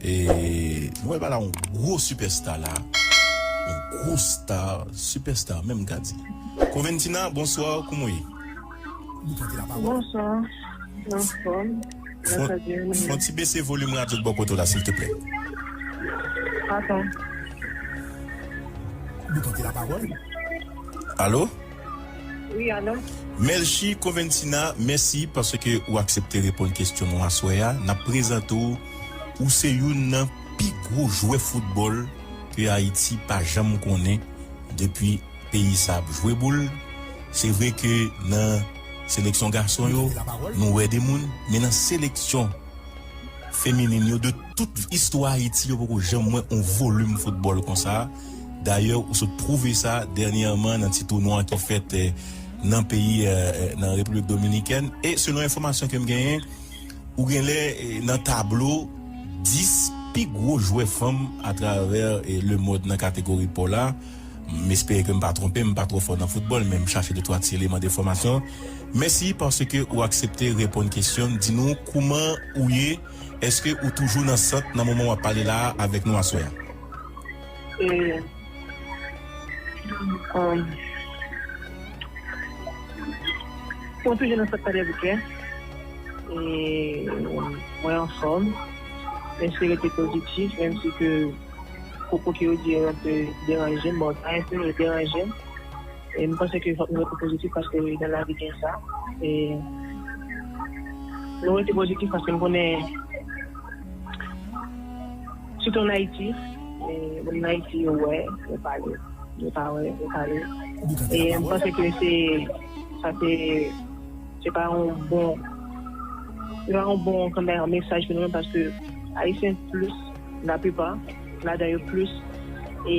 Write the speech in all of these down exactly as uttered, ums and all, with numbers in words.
E nou wè pa la yon gwo sipèsta la. Yon gwo star, sipèsta menm m ka di. Conventina, bonswa, kouman w ye? Bonswa. Anfòm. Fon, fon ti bese volim radyo bò kote w la, silteplè. Atann. Alo? Wi, alo? Melchie Conventina, mèsi paske ou aksepte reponn kesyon nou aswè a. N ap prezante w, ou se youn nan pi gwo jwè foutbòl ke Ayiti pa janm konnen depi peyi sa ap jwe boul. Se vre ke nan seleksyon gason yo, nou wè de moun, men nan seleksyon feminin yo, de tout istwa Ayiti, yo poko janm wè yon volim foutbòl konsa. Dayè, ou sot pwouve sa dènyèman nan ti tounwa ki fèt eh, nan peyi, eh, nan Repiblik Dominikèn. E selon enfòmasyon ke m genyen, ou genlè eh, nan tablo dis pi gwo jwè fanm atravè eh, lemond nan kategori paw la. M espere ke m pa twonpe, m pa twò fò nan foutbòl, men m chache de twa ti eleman de enfòmasyon. Mèsi paske ou aksepte reponn kesyon m. Di nou kouman ou ye, èske ou toujou nan sant nan moman w ap pale la a avèk nou aswè a? E, um, mwen toujou nan sant Kwadèboukè. E, mwen anfòm. M eseye rete pozitif, menm si ke pwopo ke yo di yo te deranje m, bon, sa enpe deranje m. E m panse ke fòk nou rete pozitif paske nan lavi gen sa. E nou rete pozitif paske m konnen, sitou ann Ayiti, e moun ann Ayiti yo wè, yo pale. Yo pa wè, yo pale. E m panse ke se, sa se, se pa yon bon, se pa yon bon, kòman, mesaj pou nou menm paske Ayisyen plis, laplipa ladan yo plis e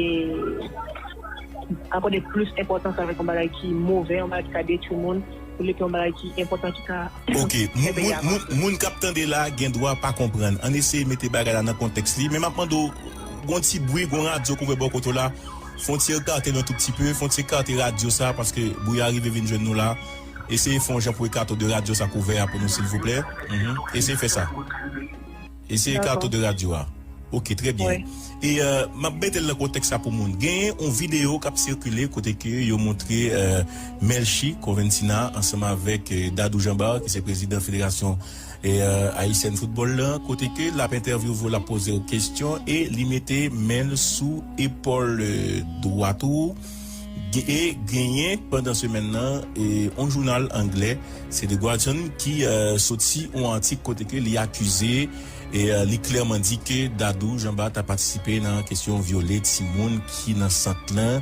akòde plis enpòtans avèk yon bagay ki move, yon bagay ki ka detwi moun, olye ke yon bagay ki enpòtan ki ka Ok, moun, moun, moun, moun k ap tande la gen dwa pa konprann. Ann eseye mete bagay la nan kontèks li. Men m ap mande w, gon ti bri, gon radyo k ouvè bò kote w la. Fè yon ti ekate l yon tou pti pe, fè yon ti ekate radyo sa, paske bri a rive vin jwenn nou la. Eseye fè yon jan pou ekate w de radyo sa k ouvè a pou nou, silvouplè. Mhm. Eseye fè sa. Eseye ekate w de radyo a. Ok, trè byen. E euh, m ap mete l nan kontèks la pou moun. Genyen yon videyo k ap sikile kote ke yo montre euh, Melchie Conventina ansanm avèk euh, Dadou Jean Bart, ki se prezidan Federasyon e euh, Ayisyèn Foutbòl la, kote ke l ap entèvyouve w, l ap poze w kesyon e li mete men l sou epòl euh, dwat ou. Ge- E genyen pandan semèn nan e yon jounal anglè, se The Guardian, ki euh, soti yon atik kote ke li akize e euh, li klèman di ke Dadou Jean Bart ta patisipe nan kesyon vyole timoun ki nan sant lan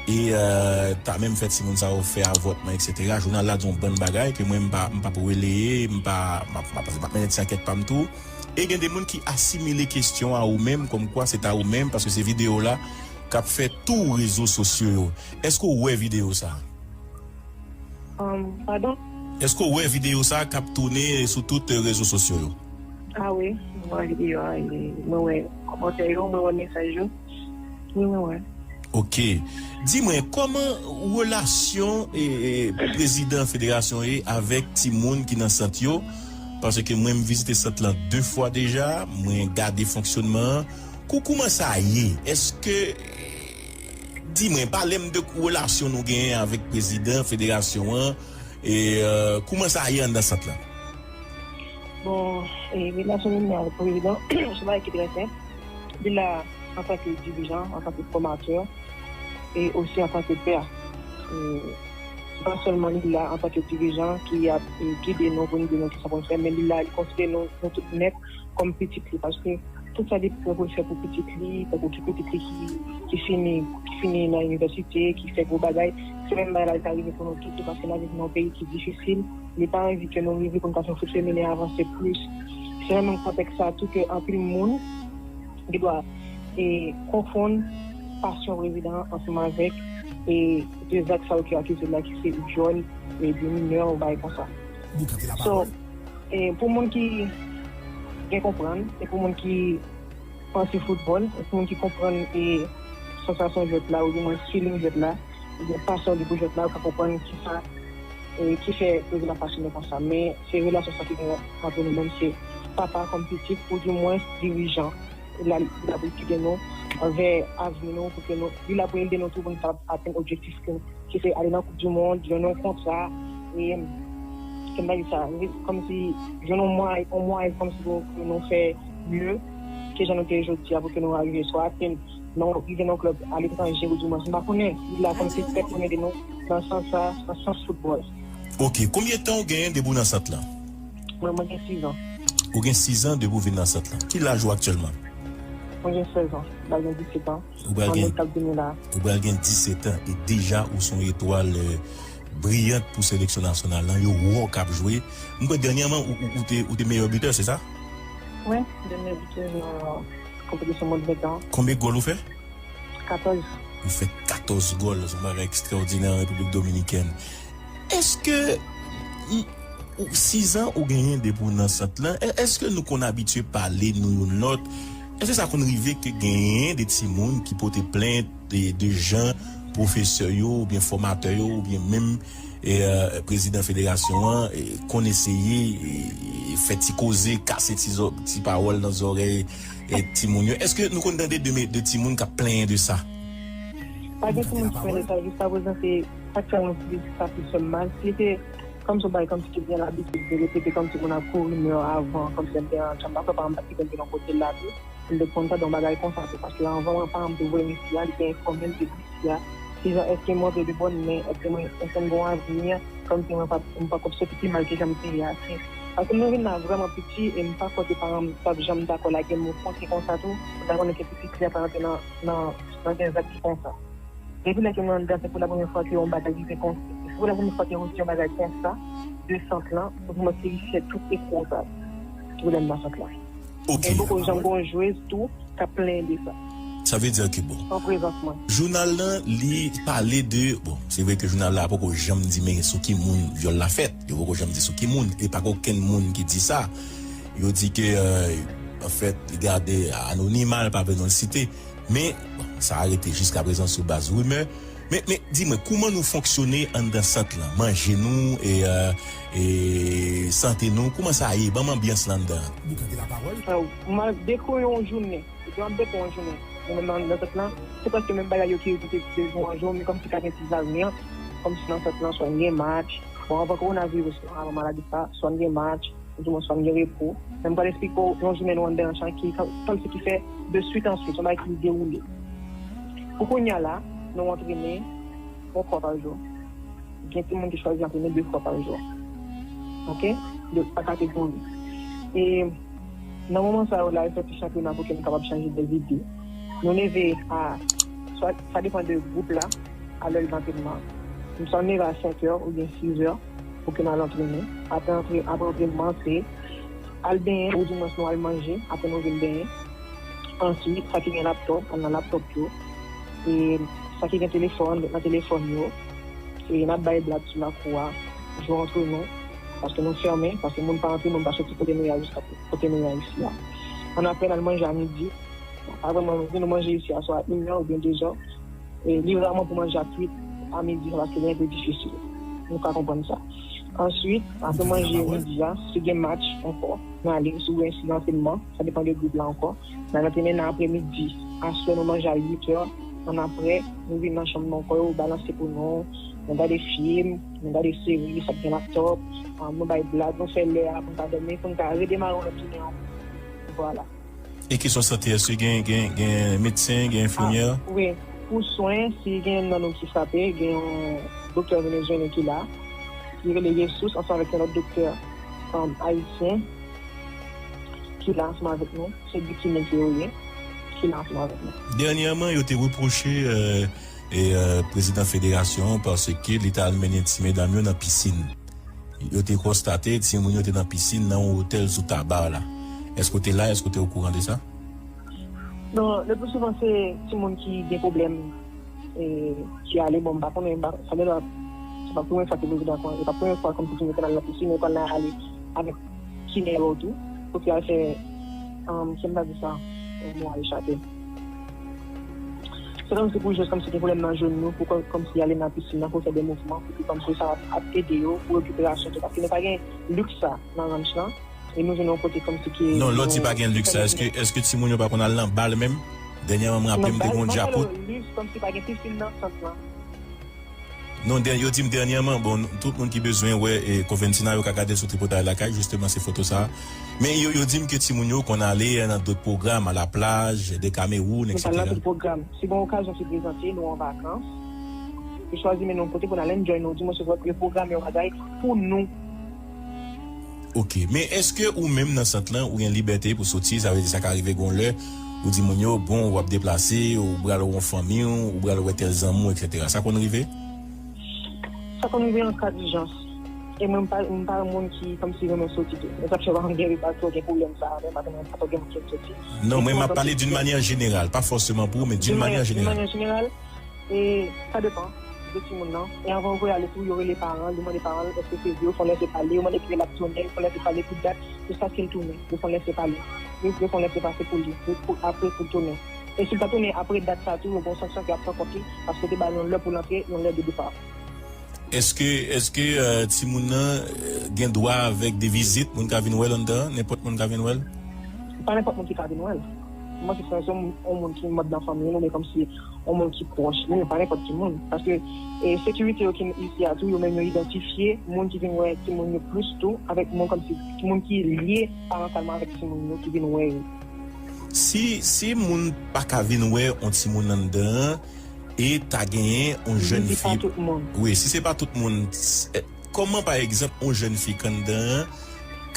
e euh, ta menm fè timoun sa yo fè avòtman, etsetera. Jounal la di yon bann bagay ke mwen m pa m p ap releye, m pa m ap m ap- m ap mennen ti ankèt pa m tou. E gen de moun ki asimile kesyon a ou menm, kòmkwa se ta ou menm, paske se videyo la k ap fè tou rezo sosyo yo. Èske w wè videyo sa a? Um, padon? Èske w wè videyo sa a k ap tounen sou tout eh, rezo sosyo yo? Ah wi, mwen wè videyo a, e mwen wè kòmantè yo, mwen wè mesaj yo. Wi, mwen wè. Ok. Di mwen, kòman relasyon eh, eh, prezidan federasyon ye avèk timoun ki nan sant yo? Paske mwen, m vizite sant lan de fwa deja, mwen gade fonksyonman an. Kou, kouman sa ye? Èske, di mwen, pale m de relasyon nou genyen avèk prezidan federasyon an, e euh, kouman sa ye anndan sant lan? Bon, e relasyon nou gen avèk prezidan, se yon bagay ki trè senp. Li la antanke dirijan, antanke fòmatè, e osi antanke pè. E se pa sèlman li la antanke dirijan ki ap e, gide nou pou n di nou kisa pou n fè, men li la, li konsidere nou, nou tout nèt kòm pitit li, paske tout sa li pran pou l fè pou pitit li, tankou ki pitit li ki, ki fini, ki fini nan inivèsite, ki fè gwo bagay, se menm bagay la li ta rive pou nou tout, paske n ap viv nan yon peyi ki difisil, li pa anvi ke nou rive pou n ka fè fout feminen avanse plis. Se nan menm kontèks sa tou ke anpil moun gen dwa e konfonn pasyon prezidan an ansanm avèk e de zak sa yo ki akize l la ki se vyòl e de minè ou bagay konsa. So, e pou moun ki gen konprann, e pou moun ki panse foutbòl, e pou moun ki konprann e sansasyon jwèt la, oudimwens feeling jwèt la, oubyen pasyon li pou jwèt la, ou ka konprann kisa e ki fè prezidan pasyone konsa. Men se relasyon sa ki gen ant nou menm, se papa kòm pitit, oudimwens dirijan. Li la, li la pou l kite nou anvè avni nou, pou ke nou, li la pou ede nou tou pou nou kapab atenn objektif ke, ki se ale nan Koup di Mond, jwenn yon kontra, e, ke m ta di sa, kòmsi jwenn yon mwayen, yon mwayen kòmsi pou, pou nou fè mye ke jan nou te ye jodi a, pou ke nou arive swa atenn, non, rive nan klèb aletranje, ou di mwens, m pa konnen, li la kòmsi tèt pou ede nou nan sans sa, nan sans foutbòl. Ok, konbyen tan ou genyen depi w nan sant lan? Mwen, mwen gen sis an. Ou gen sis an depi w vin nan sant lan. Ki laj ou aktyèlman? Mwen gen sèz an. M pral gen disèt an. Ou pral gen, ou pral gen disèt an e deja ou se yon etwal, euh, briyant pou seleksyon nasyonal lan. Yo wè w k ap jwe. M kwè dènyèman ou, ou, ou te, ou te meyè bitè, se sa? Wi, m te meyè bitè nan konpetisyon mond ventan. Konbyen gòl ou fè? Katòz. Ou fè katòz gòl, se yon bagay ekstraòdinè an Repiblik Dominikèn. Èske, m, ou, sis an ou genyen depi w nan sant lan, è-, èske nou konn abitye pale nou youn lòt? Èske sa konn rive ke genyen de timoun ki pote plent de, de jan pwofesè yo, oubyen fòmatè yo, oubyen menm, e, euh, prezidan federasyon an, e, konn eseye, e, fè ti koze, kase ti zò-, ti pawòl nan zòrèy, e, timoun yo? Èske nou konn tande de, de timoun k ap plenyen de sa? Pa gen timoun ki plenyen de sa, jiska prezan, se sa k fè mwen di sa pi fè m mal. Si se kòmsi yon bagay kòmsi ki gen labitid de repete, kòmsi moun ap kouri mè avan, kòmsi m te nan chanm, m pa kwè pa m pa t gen yon kote la tou. M te konn tande yon bagay konsa tou, paske anvan mwen pa m te voye m isi a, li te enfòme m, li te di isi a, si jan èske mwen vle de bòn men, èske mwen, èske m gen yon avni, kòmsi mwen pa, m pa kòmsi se pi mal ke jan m te ye a. Se, paske mwen vin la vrèman piti, e m pa kwè ke paran m t ap janm dakò lage m yon kote konsa tou, pou ta konnen ke pitit li a pa rantre nan, nan, nan gen zak ki konsa. Depi lè ke mwen anndan, se pou la premyè fwa ke yon bagay rive konsa. Se pou la premyè fwa ke yon, yon bagay konsa, de sant lan, pou mwen se li fè tout efò sa. Pou lè m nan sant lan. Ok. E poko janm gen yon jwez tou k ap plenyen de sa. Sa vle di ke, bon. An prezans mwen. Jounal lan, li pale de, bon, se vre ke jounal la poko janm di men sou ki moun vyòl la fèt. Yo poko janm di sou ki moun. E pa gen okenn moun ki di sa. Yo di ke, euh, anfèt, li gade anonima, li pa vle non l site. Men, bon, sa a rete jiska prezan sou baz rimè. Men, men, di mwen, kouman nou fonksyone anndan sant lan? Manje nou, e, euh, e sante nou, kouman sa ye? Ban m anbyans lan anndan an. Boukan de la pawòl. Mwen dekri yon jounen. Depi mwen dekri yon jounen. Mwen menm nan, nan sant lan, se prèske menm bagay yo ki repete de jou an jou, men kòmsi ka gen ti varyans, kòmsi nan sant lan, swa n gen match. Bon, anvan kowonaviris lan, anvan maladi sa, swa n gen match, ou di mwen swa n gen repo. Men m pral eksplike w yon jounen nou anndan an ki, kòmsi ki fè de swit an swit, yon bagay ki dewoule. Pou kounye a la, nou antrene yon fwa pa jou. Gen timoun ki chwazi antrene de fwa pa jou. Ok? De, pa kategori. E nan moman sa yo la, yo fè ti chanpyona pou ke nou kapab chanje de lide. Nou leve a, swa, sa depann de gwoup la, a lè lantrenman. Nou swa leve a senk è oubyen sis è pou ke n al antrene. Apre antre-, apre antrenman, se al benyen, ou di mwens nou al manje, apre nou vin benyen. Answit, sa ki gen laptòp, al nan laptòp yo. E sa ki gen telefòn, ret nan telefòn yo. E n ap bay blag sou lakou a, jwe antre nou, paske nou fèmen, paske moun pa antre, moun pa soti kote nou ye a jiska kote nou ye a isi a. Annapre, n al manje a midi. Apre manje, nou manje isi a swa inè oubyen dezè. E li raman pou manje a kwit a midi, paske li enpe difisil. Nou ka konprann sa. Answit, apre manje midi a, si gen match ankò, n ale, si gen lantrenman, sa depann de gwoup la ankò. N al antrene nan apremidi. Aswè, nou manje a uit è. Annapre, nou vin nan chanm nou ankò, yo balanse pou nou. Nou gade fim, nou gade seri, sa k gen laptòp. Ah, nou bay blag, nou fè lè a pou n ka dòmi, pou n ka redemare yon lòt jounen ankò. Vwala. E kesyon sante, èske gen, gen, gen medsen, gen enfimyè? Ah, wi. Pou swen, si gen nan nou ki frape, gen yon doktè venezuelyen ki la, ki rele Jesus, ansanm avèk yon lòt doktè, um, ayisyen, ki la ansanm avèk nou. Se bikini ke yo ye, ki la ansanm avèk nou. Dènyèman, yo te repwoche, euh, e, euh, prezidan federasyon an paske li t al mennen ti medam yo nan pisin. Yo te konstate timoun yo te nan pisin nan yon otèl sou Taba la. Èske w te la? Èske w te okouran de sa? Non, le plus souvent, se timoun ki gen pwoblèm, e, ki ale, bon, m pa konnen, m pa, sa gen dwa, se pa premye fwa ke prezidan kon, e pa premye fwa kòm timoun yo konn al nan pisin, yo konn ale avèk kinè yo tou, pou ki al fè, um, si m ta di sa, yon mo a echape. Se kòmsi pou jis kòmsi gen pwoblèm nan joun nou, pou kò-, kòmsi ale nan pisin nan, pou fè de mouvman, pou ki kòmsi sa ap, ap ede yo, pou rekiperasyon tou, paske nou pa gen liks sa nan ranch lan. E nou jwenn yon kote kòmsi ke... Non, lè w di pa gen liks sa, èske, èske timoun yo pa konn al nan bal menm? Dènyèman, mwen raple m te gen yon djapot. Liks, kòmsi pa gen pisin nan sant lan. Non, dè- yo di m dènyèman, bon, tout moun ki bezwen wè e Coventina, yo ka gade sou Tripotay Lakay, jisteman, se foto sa a. Men yo, yo di m ke timoun yo konn ale nan dòt pwogram, a la plaj, de Kamewoun, etsetera. Nou pa nan tout pwogram. Si gen okazyon ki prezante, nou an vakans. Yo chwazi mennen nou kote pou n al enjoy nou, di mwen se vre, yo pwograme yon bagay pou nou. Ok, men èske ou menm nan sant lan, ou gen libète pou soti, sa vle di sa ka rive gon lè, ou di moun yo, bon, w ap deplase, ou pral wè yon fanmi w, ou pral wè tèl zanmi w, etsetera. Sa konn rive? Sa konn rive an ka dijans. E mwen, m pa, m pa yon moun ki, kòmsi, renmen soti tou. Men sa fè pa gen repa twò gen pwoblèm sa a, men pa gen, pa twò gen moun ki soti. Non, mwen, m ap pale d'une manière générale, pas forcément pour ou, mais d'une manière générale. D'une manière générale, e sa depan de timoun nan. E anvan yo voye ale tou, yo rele paran l, yo mande paran l èske se vre, yo fè yon lèse pale, yo mande kilè l ap tounen, yo fè yon lèse pale pou dat, jiskaske l tounen, yo fè yon lèse pale. Yo, yo fè yon lèse pase pou li, pou, pou, apre pou l tounen. E si l pa tounen apre dat sa tou, yo gen yon sanksyon ke y ap pran kont li, paske yo te ba l yon lè pou l antre, yon lè de depa. Èske, èske, euh, timoun nan, euh, gen dwa avèk de vizit, moun ka vin wè l anndan an, nenpòt moun ka vin wè l? Pa nenpòt moun ki ka vin wè l. Mwen se yon, yon moun ki manm nan fanmi l, oubyen kòmsi yon moun ki pwòch li, men pa nenpòt ki moun. Paske, e, sekirite yo ki isi a tou, yo menm yo idantifye moun ki vin wè timoun yo plis tou, avèk moun kòmsi, moun ki lye parantalman avèk timoun yo ki vin wè yo. Si, si moun pa ka vin wè yon timoun anndan an, e ta genyen yon jèn fi. Si se pa tout moun. Wi, si se pa tout moun, s- eh, kòman, pa egzanp, yon jèn fi k anndan an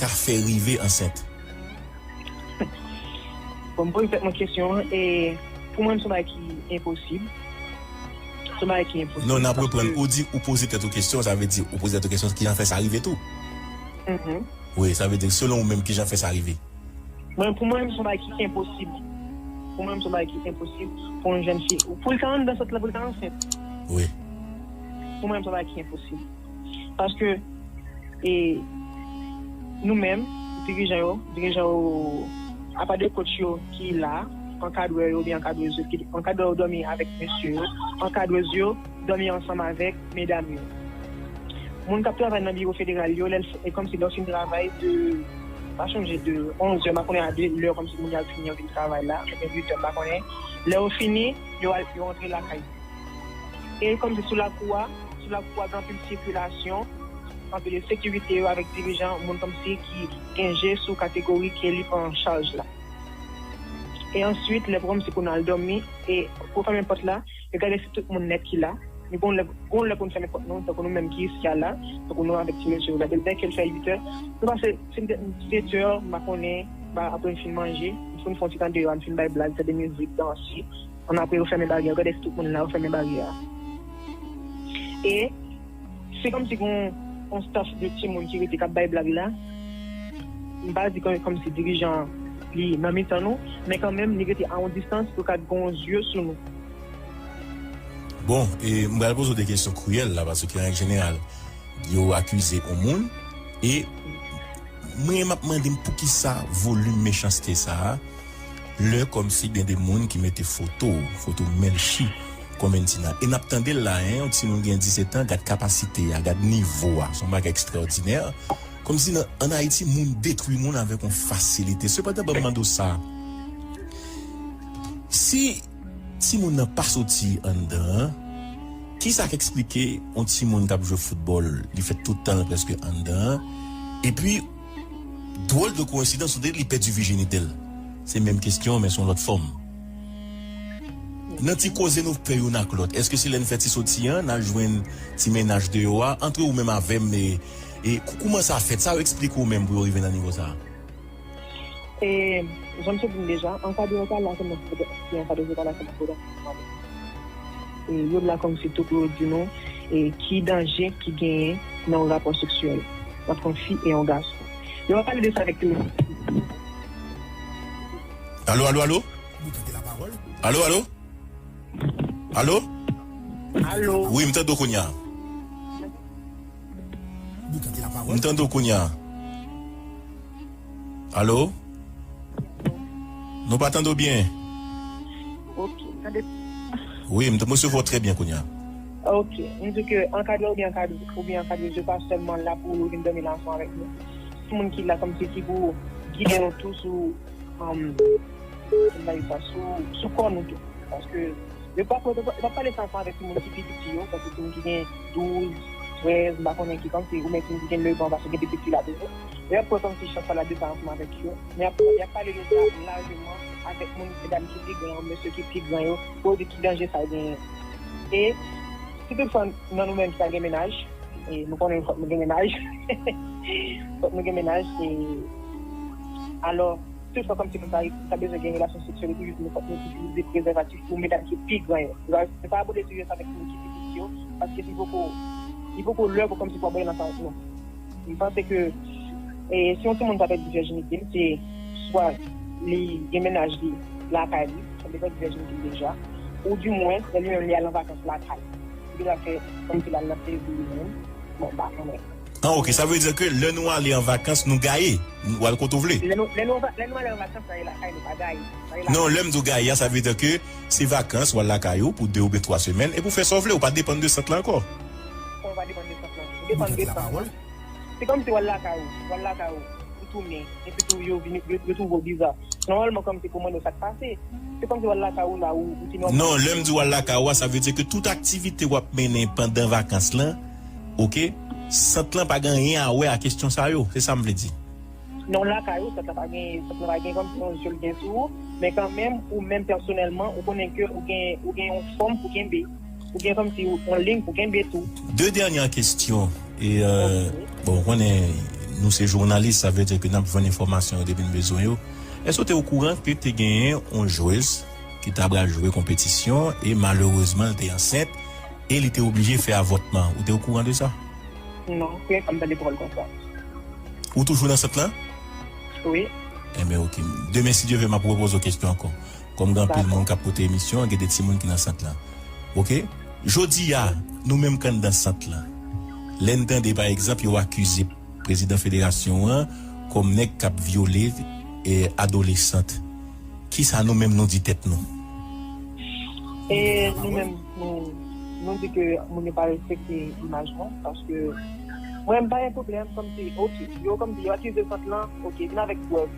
ka fè rive ansent? Bon, m poze tèt mwen kesyon an, e pou mwen, se yon bagay ki enposib. Se yon bagay ki enposib. Non, n ap reprann. Ou di ou poze tèt ou kesyon, sa vle di ou poze tèt ou kesyon, kijan fè sa rive tou? Mhm. Wi, sa vle di, selon ou menm, kijan fè sa rive? Mwen, pou mwen, se yon bagay ki enposib. Pou mwen, se yon bagay ki enposib pou yon jèn fi. Pou l ta anndan sant lan, pou l ta ansent. Wi. Pou mwen, se yon bagay ki enposib. Paske, e, nou menm, dirijan yo, dirijan yo, apa de coach yo ki la, ankadrè yo, oubyen ankadrèz yo, ki, ankadrè yo dòmi avèk mesye yo, ankadrèz yo dòmi ansanm avèk medam yo. Moun k ap travay nan biwo federal yo, lè l f- e kòmsi lè w fin travay de, pa chonje, de onz è, m pa konnen, a de lè, kòmsi moun yo al fini, yo vin travay la, oubyen uit è, m pa konnen. Lè yo fini, yo al, yo antre lakay yo. E kòmsi sou lakou a, sou lakou a, gen anpil sikilasyon, anpil ensekirite yo avèk dirijan, moun kòmsi ki gen je sou kategori ke li pran an chaj la. E answit, lè pwogram se pou n al dòmi, e pou fèmen pòt la, yo gade si tout moun nèt ki la. Men gon lè, gon lè pou n fèmen pòt nou, tankou nou menm ki isi a la, tankou nou avèk ti mesye yo, gade lè ke l fè uit è, nou pase sèt è, m pa konnen, ba, apre n fin manje, n fin fè yon ti tan deyò a, n fin bay blag, tande mizik, danse. Annapre, yo fèmen baryè a, gade si tout moun la, yo fèmen baryè a. E se kòmsi gon yon staff de timoun ki rete k ap bay blag la. M pa di kòm, kòmsi dirijan an, li nan mitan nou, men kanmenm, li rete a yon distans pou l ka gen yon zye sou nou. Bon, e m pral poze w de kesyon kriyèl la, paske an règ jeneral, yo akize yon moun, e mwen, m ap mande m poukisa volim mechanste sa a, lè kòmsi gen de moun ki mete foto, foto Melchie Coventina. E n ap tande l la, en, yon timoun gen disèt an, gad kapasite a, gad nivo a, se yon bagay ekstraòdinè. Kòmsi nan, ann Ayiti, moun detwi moun avèk yon fasilite. Sepandan, ban m mande w sa. Si timoun nan pa soti anndan an, kisa k eksplike yon timoun k ap jwe foutbòl, li fè tout tan l prèske anndan an, epi, dwòl de koyensidans, ou te di li pèdi vijinite l? Se menm kesyon, men se yon lòt fòm. Nan ti koze nou fè youn ak lòt, èske se lè n fè ti soti an, n al jwenn ti mennaj deyò a, antre ou menm avè m, e, e kou- kouman sa fèt? Sa yo eksplike ou menm pou yo rive nan nivo sa a? E, jan m te di n deja, ankadrè yo pa la sèlman pou, pou ankadrè yo pa la sèlman pou, e, yo la kòmsi tou pou yo di nou, e, ki danje ki genyen nan yon rapò seksyèl ant yon fi e yon gason. Yo pa pale de sa avèk tout moun. Alo, alo, alo? Alo, alo? Alo? Alo? Wi, m tande w kounye a. M tande w kounye a. Alo? Nou pa tande w byen. Ok, tande. Wi, m t- m resevwa w trè byen kounye a. Ok, m di ke ankadrè oubyen ankadrè, oubyen ankadrèz yo pa sèlman la pou yo vin dòmi la ansanm avèk nou. timoun ki la kòmsi ki pou gide nou tou sou, um, kòman sa, sou, sou kò nou tou. Paske yo pa, yo pa, yo pa pale sa ansanm avèk timoun ki pi piti yo, paske timoun ki gen douz, trèz, m pa konnen ki kòmsi, oubyen timoun ki gen nèf an, paske gen pi piti la toujou. Yo ap pran kòmsi chans sa la de sa ansanm avèk yo. Men y ap, y ap pale de sa lajman avèk moun, medam ki pi gran, mesye ki pi gran yo, pou yo di ki danje sa genyen. E si toutfwa nan nou menm ki pa gen mennaj, e nou konnen fòk nou gen mennaj, fòk nou gen mennaj, e alò, toutfwa kòmsi nou ta, ta bezwen gen relasyon seksyèl, epi nou fòk nou itilize prezèvatif pou medam ki pi gran yo. Se pa abòde sijè sa avèk moun ki pi piti yo, paske li poko, li poko lè pou kòmsi pou abòde nan sa non. M panse ke, e, si yon timoun ta pèdi vèjinite l, se swa li gen mennaj li lakay li, sa li pèdi vèjinite l deja, ou di mwens, lè li menm li al an vakans lakay. Li ta fè kòmsi l al nan plezi li menm. Bon, m pa konnen. Ah, ok, sa vle di ke lè nou ale an vakans, nou gaye. Ou al kote w vle. Lè nou, lè nou, lè nou ale an vakans, nou ale lakay, nou pa gaye. Nou ale lakay. Non, lè m di w gaye a, sa vle di ke se vakans, w al lakay ou pou de oubyen twa semèn, epi w fè sa w vle, ou pa depann de sant lan ankò. Kòman w pa depann de sant lan? Ou depann de sant lan. Se kòmsi w al lakay ou, w al lakay ou, ou tounen, epi tou yo vin, yo, yo twouve w biza. Nòmalman, kòmsi pou mande w sa k pase. Se kòmsi w al lakay ou la, ou, ou te nòmal. Non, lè m di w al lakay ou a, sa vle di ke tout aktivite w ap mennen pandan vakans lan, ok, sant lan pa gen anyen a wè a kesyon sa yo. Se sa m vle di. Non, lakay ou, sant lan pa gen, sant lan pa gen kòmsi yon je l gen sou ou, men kanmenm, ou menm pèsonèlman, ou konnen ke ou gen, ou gen yon fòm pou kenbe. Ou gen kòmsi yon liy pou kenbe tou. De dènye kesyon. E, euh, bon, ou konnen nou se jounalis, sa vle di ke n ap jwenn enfòmasyon yo depi n bezwen yo. Èske w te okouran ke te genyen yon jwez ki ta pral jwe konpetisyon e malerezman l te ansent e li te oblije fè avòtman? Ou te okouran de sa? Non, premye fwa m tande pawòl konsa. Ou toujou nan sant lan? Wi. Enben, ok. Demen, si Dye vle, m ap repoze w kesyon ankò. Kòm gen anpil moun k ap koute emisyon an, gen de timoun ki nan sant lan. Ok? Jodi a, nou menm k anndan sant lan, lè n tande, pa egzanp, yo akize prezidan federasyon an kòm nèg k ap vyole, e, adolesant, kisa nou menm nou di tèt nou? E nou menm, nou, nou di ke moun yo pa respekte imaj nou, paske mwen, m pa gen pwoblèm, kòmsi, ok, yo kòmsi, yo akize sant lan, ok, vin avèk prèv,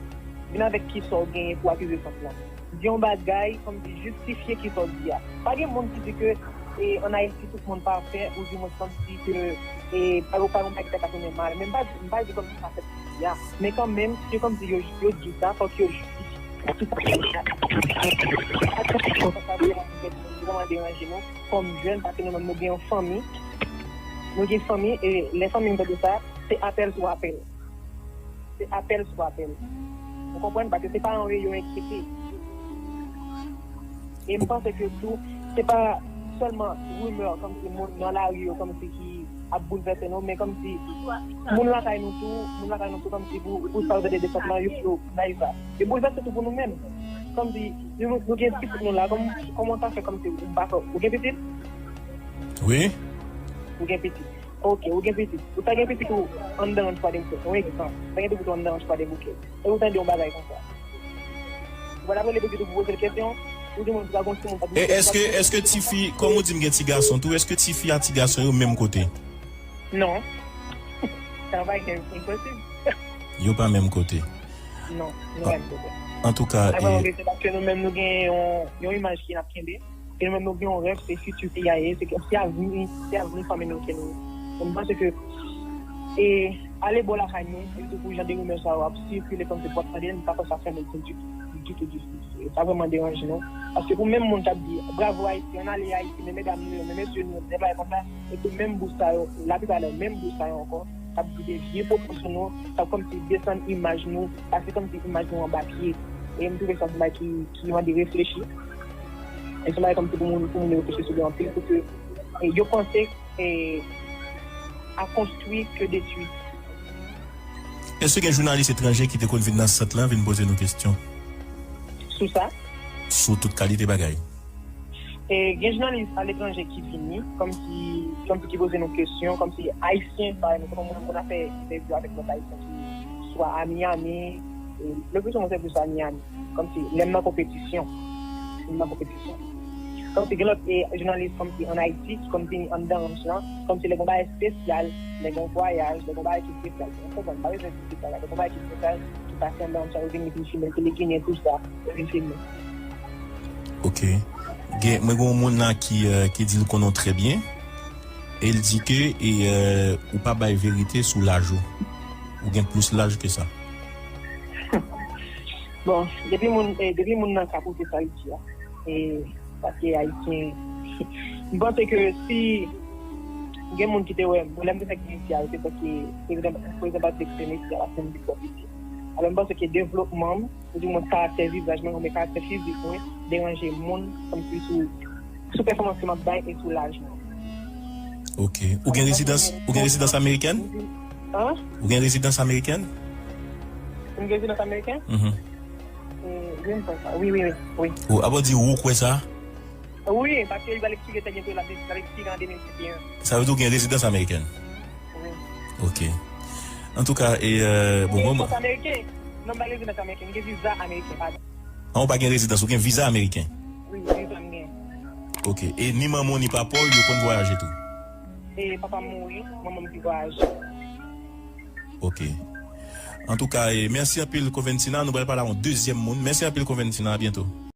vin avèk kisa w genyen pou akize sant lan. Di yon bagay, kòmsi jistifye kisa w di a. Pa gen moun ki di ke, e, ann Ayiti, tout moun pafè, oudimwens kòmsi ke, e, pa, pa gen bagay ki ta ka tounen mal. Men m pa, m pa di kòmsi sa fèt isi a. Men kanmenm, se kòmsi yo, yo di sa, fòk yo jistifye. Ki sa fèt la? Sa vrèman deranje nou kòm jèn, paske nou menm nou gen yon fanmi. Nou gen fanmi, e lè fanmi m tande sa, se apèl sou apèl. Se apèl sou apèl. Ou konprann? Paske se paran yo, yo enkyete. E m panse ke tou, se pa sèlman rimè, kòmsi moun nan lari yo, kòmsi ki ap boulvèse nou, men kòmsi moun lakay nou tou, moun lakay nou tou, kòmsi pou, pou sa yo tande de sant lan, yo, yo bay sa. E boulvèse tou pou nou menm. Kòmsi nou, nou gen pitit nou la, kòm, kòman sa fè kòmsi ou pa fè, ou gen pitit? Wi. Ou gen pitit. Ok, ou gen pitit. Ou ta gen pitit ou anndan yon twa de bouke. Yon egzanp. Ou ta gen pitit ou anndan yon twa de bouke. E ou tande yon bagay konsa. Ou pa t ap rele pitit ou pou poze l kesyon? Ou di moun, ou ta gon timoun, pa t ap... E èske, èske tifi, kòm ou di m gen ti gason tou, èske tifi a ti gason yo menm kote? Non. Sa pa gen, enposib. Yo pa menm kote. Non, nou pa menm kote. Antouka, e, se paske nou menm nou gen yon, yon imaj ki n ap kenbe. E nou menm nou gen yon rèv, se fiti peyi a ye, se, se avni, se avni fanmi nou ke nou. Donk, m panse ke, e, ale bò lakay nou, e tou pou jan de rimè sa yo ap sikile kòmsi pou ap tande, m pa kwè sa fè nou byen ditou, ditou, ditou, ditou. E sa vrèman deranje nou. Paske pou menm moun k ap di, "Bravo Ayiti, ann ale Ayiti, men medam nou yo, men mesye nou yo, men bagay konsa," e pou menm bouch sa yo, laplipa lè, menm bouch sa yo ankò, k ap di de vye pwopo sou nou, k ap kòmsi desann imaj nou, pase kòmsi imaj nou anba pye. E m twouve sa se yon bagay ki, ki mande reflechi. E se yon bagay kòmsi pou moun, pou moun yo reflechi sou li anpil, pou ke, e, yo panse, e, à construire que détruire. Èske gen jounalis etranje ki te konn vin nan sant lan, vin poze nou kesyon? Sou sa? Sou tout kalite bagay. E gen jounalis aletranje ki vini, kòmsi, kòmsi ki poze nou kesyon, kòmsi Ayisyen, pa egzanp, mwen, mwen ap fè entèvyou avèk lòt Ayisyen ki swa a Miami, e le pli souvan se plis a Miami, kòmsi lè m nan konpetisyon, lè m nan konpetisyon. Donk, te gen lòt e jounalis kòmsi ann Ayiti ki konn vini anndan ranch lan, kòmsi lè gon bagay espesyal, lè gon vwayaj, lè gon bagay ki espesyal. Ou konprann, pa bezwen espesyal, lè gon bagay ki espesyal ki pase anndan ranch lan, yo vin, yo vin filme, se le Ginen, tou sa, yo vin filme. Ok. Gen, mwen gen yon moun la ki, euh, ki di l konnen w trè byen. E l di ke e, euh, ou pa bay verite sou laj ou. Ou gen plis laj ke sa. Bon, depi moun, eh, depi moun nan ka pote sa l di a. E paske Ayisyen, m panse ke si gen moun ki te wè, bon, lè m te fè ki isi a, se paske prezidan, prezidan Patrick te mete a la fin di pwòp isi. Alò, m panse ke devlopman m, ou di mwen karaktè vizaj mwen, oubyen karaktè fizik mwen, deranje moun, kòmsi sou, sou pèfòmans ke m ap bay e sou laj mwen. Ok. Ou gen rezidans, ou gen rezidans amerikèn? Hein? Ou gen rezidans amerikèn? M gen rezidans amerikèn? Mhm. Eh, wi, m kwè sa. Wi, wi, wi. wi. Ou ap di ou kwè sa? Wi, paske li pral ekspire tèt li, l ap ekspire an de mil venteyen. Sa vle di ou gen rezidans amerikèn? Wi. Ok. Antouka, e, euh, bon, mwen, Rezidans ameriken. Non, m pa rezidans ameriken. M gen viza ameriken, padon. An, ou pa gen rezidans, ou gen viza ameriken? Wi, viza m gen. Ok. E ni manman w ni papa w, yo konn vwayaje tou? E papa m mouri, manman m ki vwayaje. Ok. Antouka, e, mèsi anpil, Coventina. Nou pral pale a yon dezyèm moun. Mèsi anpil, Coventina. A byento.